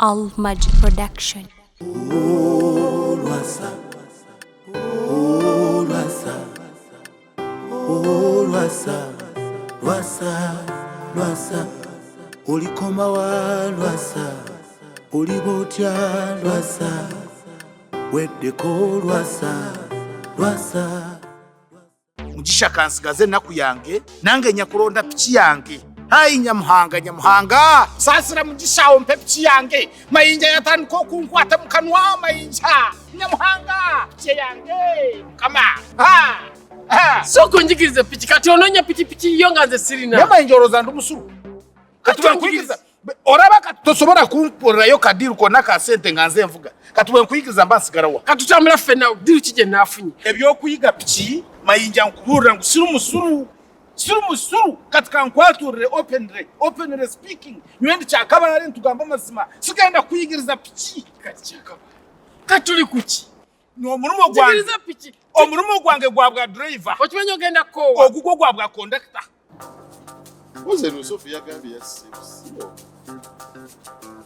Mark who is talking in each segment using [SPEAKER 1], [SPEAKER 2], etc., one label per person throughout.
[SPEAKER 1] Al Maj Production.
[SPEAKER 2] Lwasa, oh Lwasa, oh Lwasa, Lwasa, Lwasa, olikoma wa Lwasa, oliba otya Lwasa, weddeko Lwasa, Lwasa.
[SPEAKER 3] Mugisha kansigaze ennaku yange nange nyakulonda piki yange. Hayi Nyamuhanga, Nyamuhanga, saasira Mugisha awo mpe piki yange. Mayinja yatandika okunkwata mu kanwa. Mayinja, Nyamuhanga, piki yange mukama. Ha, ha.
[SPEAKER 4] Sooka onjigirize piki kati onoonya pikipiki yo nga nze sirina.
[SPEAKER 3] Naye Mayinja olowooza ndi musulu? Kati
[SPEAKER 4] Kati
[SPEAKER 3] bwenkuyigiriza olaba kati tosobola kumporerayo kadiru konna ka sente nga nze nvuga. Kati bwenkuyigiriza mba nsigala wa?
[SPEAKER 4] Kati tutambula ffenna, diru ki gye naafunye?
[SPEAKER 3] Ebyokuyiga piki Mayinja nkubuulira ngu siri musulu, siri musulu. Kati kankwaturire openly, openly speaking, nyowe ndi Kyakabaale ntugamba amazima, sigenda kuyigiriza piki.
[SPEAKER 4] Kati Kyakabaale, kati tuli ku ki?
[SPEAKER 3] Omurimo gwange,
[SPEAKER 4] Njigiriza piki.
[SPEAKER 3] Omurimo gwange gwa bwa driver.
[SPEAKER 4] Okimanyi ogenda kukoowa.
[SPEAKER 3] Ogugwo gwa bwa conductor.
[SPEAKER 5] Mpozi eno Sophie yagambye yasse busibo.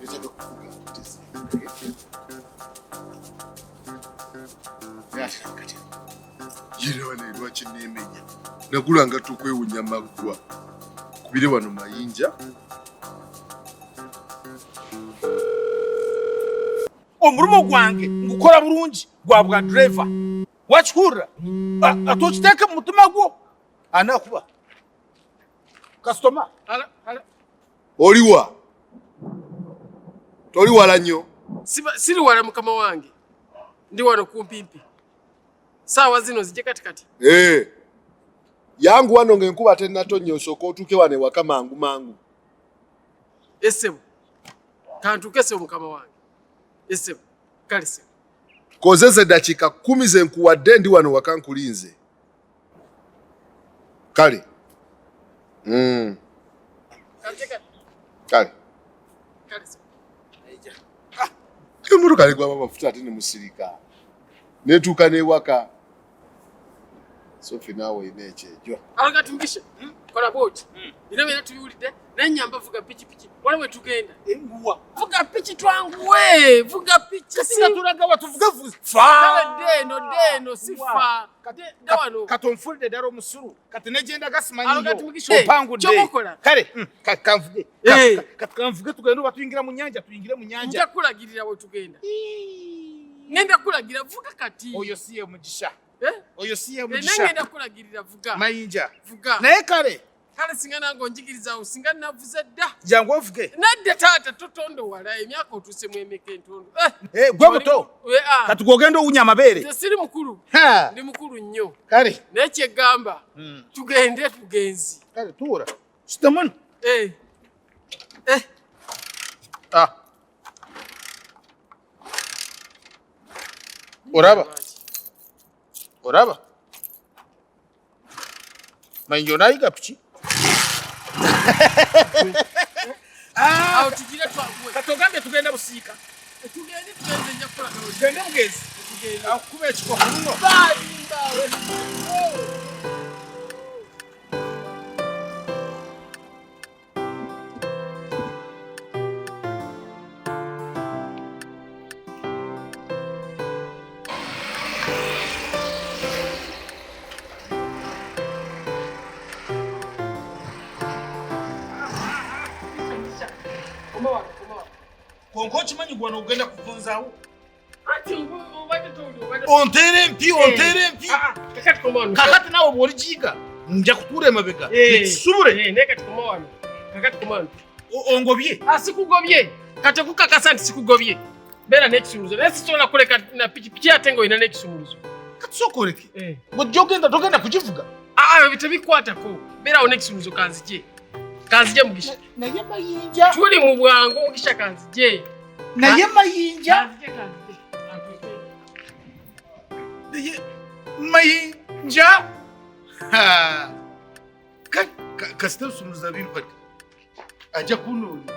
[SPEAKER 5] Yetaaga kufuga kutesa. Yira wano lwaki neemenya? Nagula ngatto okwewunya maggwa. Kubire wano Mayinja.
[SPEAKER 3] Omurimo gwange ngukora bulungi gwa bwa driver. Wakihurira? Ate okiteeke mu mutima gwo. Anakuba. Kasitoma.
[SPEAKER 4] Ala, ala.
[SPEAKER 5] Oliwa? Toli wala nnyo?
[SPEAKER 4] Siri wala mukama wange. Ndi wano kumpimpi. Saawa zino zijje katikati.
[SPEAKER 5] Yangu wano ng'enkuba tennatonnya osooke otuuke wano ewaka mangu mangu.
[SPEAKER 4] Essebo. Kantuuke ssebo mukama wange. Essebo. Kale ssebo.
[SPEAKER 5] Kozesa eddakiika 10 ze nkuwadde ndi wano waka nkulinze. Kale. Kale.
[SPEAKER 4] Kale ssebo.
[SPEAKER 5] Emmotoka negwamu amafuta ate ne musirika. Netuuka n'ewaka. Sophie naawe olina ekyejo.
[SPEAKER 4] Alagati Mugisha, kola bw'oti. Bino byonna tubiwulidde, naye nnyamba vuga pikipiki. Wala we tugenda.
[SPEAKER 3] Enguwa.
[SPEAKER 4] Vuga piki twanguwe, vuga piki.
[SPEAKER 3] Kati nga tulaga wa tuvuge fa.
[SPEAKER 4] Kale deno, deno, si fa.
[SPEAKER 3] Kati,
[SPEAKER 4] Da wano.
[SPEAKER 3] Kati onfulidde ddala omusulu. Kati ne gye ndaga simanyi
[SPEAKER 4] Alagati
[SPEAKER 3] yo.
[SPEAKER 4] Mugisha,
[SPEAKER 3] Ompangudde.
[SPEAKER 4] ky'okola.
[SPEAKER 3] Kale, kanvuge. Kati kanvuge tugende oba tuyingira mu nnyanja, tuyingire mu nnyanja.
[SPEAKER 4] Nja kulagirira we tugenda. Ngenda kulagira, vuga kati.
[SPEAKER 3] Oyo si ye Mugisha. Oyo si ye
[SPEAKER 4] Naye
[SPEAKER 3] Mugisha.
[SPEAKER 4] ngenda kulagirira, vuga.
[SPEAKER 3] Mayinja.
[SPEAKER 4] Vuga.
[SPEAKER 3] Naye kale.
[SPEAKER 4] Kale singa nange onjigirizaawo, singa navuze dda.
[SPEAKER 3] Jangu ovuge.
[SPEAKER 4] Nedda taata, totondowala, emyaka otuuse mu emeka entondo.
[SPEAKER 3] Gwe muto. Kati gwe ogenda owunya amabeere.
[SPEAKER 4] Nze siri mukulu.
[SPEAKER 3] Ha.
[SPEAKER 4] Ndi mukulu nnyo.
[SPEAKER 3] Kale.
[SPEAKER 4] Naye kye ggamba, tugende tugenzi.
[SPEAKER 3] Kale, tuula. Sitamani. Oraba. Oraba. Mayinja onayiga piki?
[SPEAKER 4] Awo tugire twanguwe.
[SPEAKER 3] Kati ogambye tugenda Busiika.
[SPEAKER 4] Tugende, tugende, nja kukola gawuzi.
[SPEAKER 3] Tugende Bugezi.
[SPEAKER 4] Tugende.
[SPEAKER 3] Akukuba ekikwa ku luno.
[SPEAKER 4] Balimba.
[SPEAKER 3] Konka okimanyi gwe wano ogenda kuvunzaawo?
[SPEAKER 4] Ati obadde towulira, obadde
[SPEAKER 3] Onteera empi, onteera empi.
[SPEAKER 4] Kakati koma wano.
[SPEAKER 3] Kakati naawe bw'oligiyiga, nja kutuula emabega. Nikisubule.
[SPEAKER 4] Naye kati koma wano. Kakati koma wano.
[SPEAKER 3] Ongobye?
[SPEAKER 4] Sikugobye. Kati okukakasa nti sikugobye. Beera n'ekisumuluzo. Naye sisobola kuleka na pikipiki ate ng'olina n'ekisumuluzo.
[SPEAKER 3] Kati sooka oleke. Bw'ojja ogenda, togenda kugivuga.
[SPEAKER 4] Ebyo tebikwatako. Beerawo n'ekisumuluzo kanzije. Kanzije Mugisha.
[SPEAKER 3] Naye Mayinja.
[SPEAKER 4] Tuli mu bwangu Mugisha kanzije.
[SPEAKER 3] Naye Mayinja.
[SPEAKER 4] Kanzije, kanzije.
[SPEAKER 3] Naye Mayinja. Ha. Kasita ebisumuluzo bimpadde. Ajja kunoonya.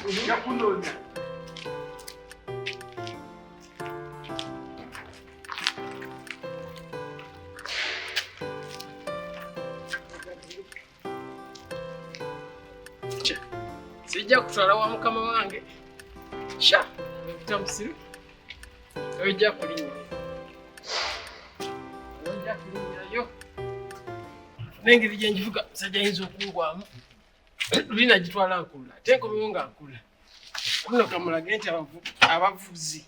[SPEAKER 3] Ajja kunoonya.
[SPEAKER 4] Sijja kutwala wa mukama wange. Sha, mpita musiru. Ojja kulinnya. Ojja kulinnyayo. N'engeri gye ngivuga musajja ayinza okungwamu. Luli nagitwala nkulula ate nkomewo nga nkulula. Kuno kamulage nti abavuzi.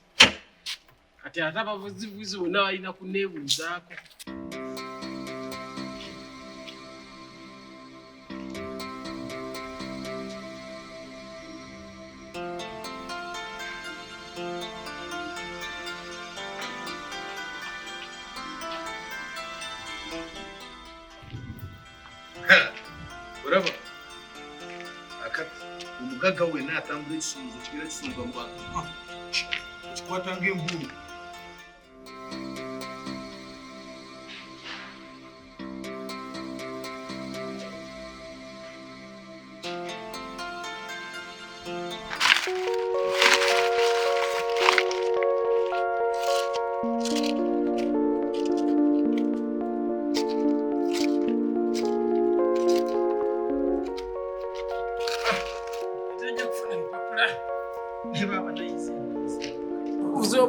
[SPEAKER 4] Kati ate abavuzivuzi bonna balina kunneebuuzaako.
[SPEAKER 3] Olaba akati omugagga wenna atambula ekisumuluzo kigenda kisumuluza mu bantu ekikwata ng'envulu.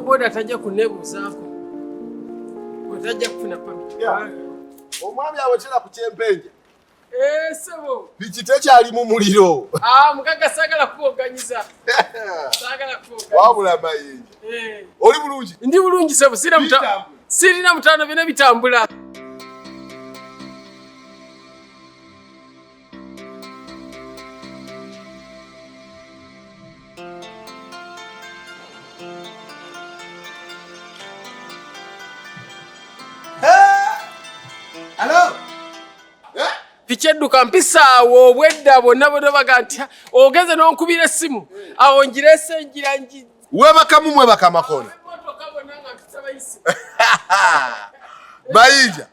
[SPEAKER 4] Boda tajja kunneebuuzaako, otajja kufuna pamiti.
[SPEAKER 5] Omwami awetera ku kyempenja.
[SPEAKER 4] Ssebo.
[SPEAKER 5] Piki tekyali mu muliro.
[SPEAKER 4] Mugagga saagala kuwoganyiza. Saagala kuwoganyiza.
[SPEAKER 5] Wabula Mayinja. Oli bulungi?
[SPEAKER 4] Ndi bulungi ssebo, sirina mutaano byonna bitambula. Piki edduka mpisa awo obwedda bonna bonna baga nti ogenze n'onkubira essimu awo ngirese ngira ngi
[SPEAKER 5] weebakamu mwebaka amakono.
[SPEAKER 4] Emmotoka bonna nga mpisa bayise.
[SPEAKER 5] Mayinja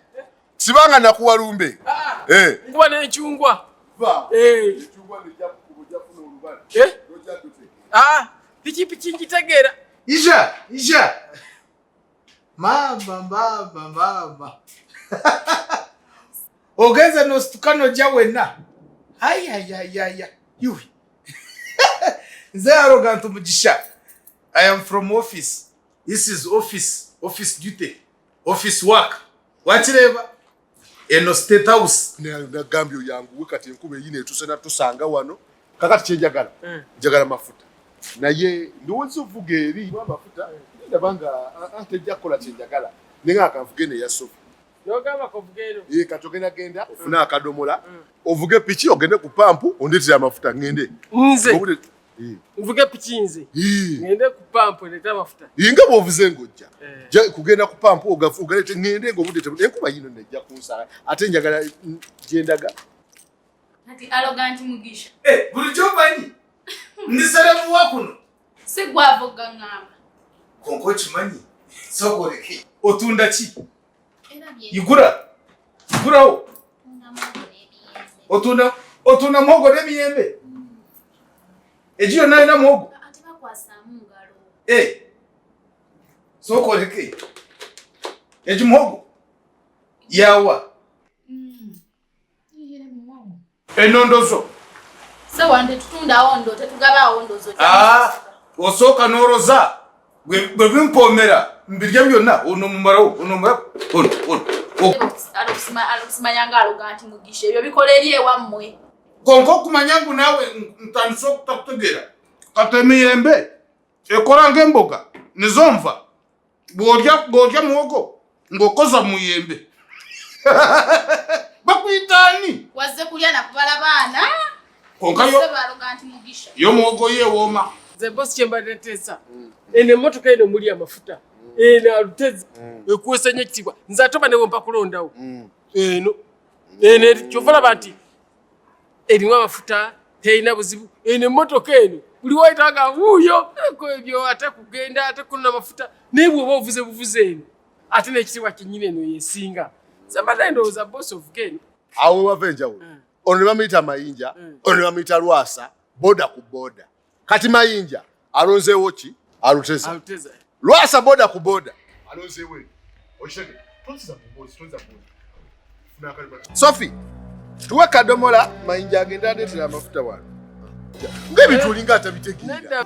[SPEAKER 5] sibanga nakuwa lumbe.
[SPEAKER 4] Nkuba n'encungwa. Piki ngitegeera.
[SPEAKER 3] Ija ija mama mama mama ogenze n'osituka n'ojja wenna. Ayayayaya yuwi nze Arrogant Mugisha. I am from office. This is office, office duty, office work. Wakireba eno State House.
[SPEAKER 5] Nagambye oyanguwe kati enkuba eyina etuse natusanga wano. Kakati kyenjagala njagala mafuta, naye ndowooza ovuga eri amafuta ndaba nga tejja kukola kyenjagala naye nga kanvuge neya Sofi.
[SPEAKER 4] Nogamba kovuga eno.
[SPEAKER 5] Kati ogenda genda ofune akadomola ovuge piki ogende ku pampu ondeetere amafuta ngende.
[SPEAKER 4] Nze nvuge piki nze ngende ku pampu ndeete amafuta.
[SPEAKER 5] Nga bw'ovuze ng'ojja kugenda ku pampu ogaleete ngende ng'obudde enkuba yino nejja kunsala ate njagala gyendaga.
[SPEAKER 6] Kati Arrogant Mugisha.
[SPEAKER 3] Bulijjo omanyi ndi serebu wa kuno.
[SPEAKER 6] Si gwe avuga ŋŋamba.
[SPEAKER 3] Konka okimanyi sooka oleke. Otunda ki? Igura. Igurawo. Otunda muhogo n'emiyembe. Egi yonna erina muhogo.
[SPEAKER 6] Ate bakwasaamu ngalo.
[SPEAKER 3] Sooka oleke. Egi muhogo. Yawa. Enondozo.
[SPEAKER 6] Sewa nde tutundawo ndo tetugabaawo ndozo.
[SPEAKER 3] Osooka n'oroza. Bwe bimpoomera mbirya byonna ono mumalawo ono mumalawo ono ono.
[SPEAKER 6] Alokusimanya nga Arrogant Mugisha ebyo bikola eri ewammwe.
[SPEAKER 3] Konka okumanya ngu naawe ntandise okutakutegeera. Kati emiyembe ekola ng'emboga nizo nva. Bw'olya muwogo ng'okoza muyembe. Bakuyita ani?
[SPEAKER 6] Wazze kulya na kubala baana.
[SPEAKER 3] Konka yo
[SPEAKER 6] Arrogant Mugisha.
[SPEAKER 3] Yo muwogo yeewooma.
[SPEAKER 4] Nze bosi kye mbadde nteesa. Eno emmotoka eno muli amafuta. Eno alutezi ekuweesa nnyo ekitiibwa. Nze ate oba ne bwempa kulondawo. Eno eno kyova olaba nti erimu amafuta terina buzibu. Eno emmotoka eno buli wayita nga wuuyo ebyo ate kugenda ate kunona amafuta naye bw'oba ovuze buvuze eno ate n'ekitiibwa kyennyini eno yeesinga. Nze mbadde ndowooza bosi ovuge eno.
[SPEAKER 5] Awo wava enjawulo. Ono ne bamuyita Mayinja, ono ne bamuyita Lwasa, boda ku boda. Kati Mayinja alonzeewo ki? Aluteza.
[SPEAKER 4] Aluteza.
[SPEAKER 5] Lwasa boda ku boda. Alonzeewo eno. Okitege. Tonziza mu mboozi, tonziza mu mboozi. Funa akalimu. Sophie, tuwe kadomola Mayinja agende aleetera amafuta wano. Ng'ebintu olinga atabitegeera.
[SPEAKER 4] Nedda.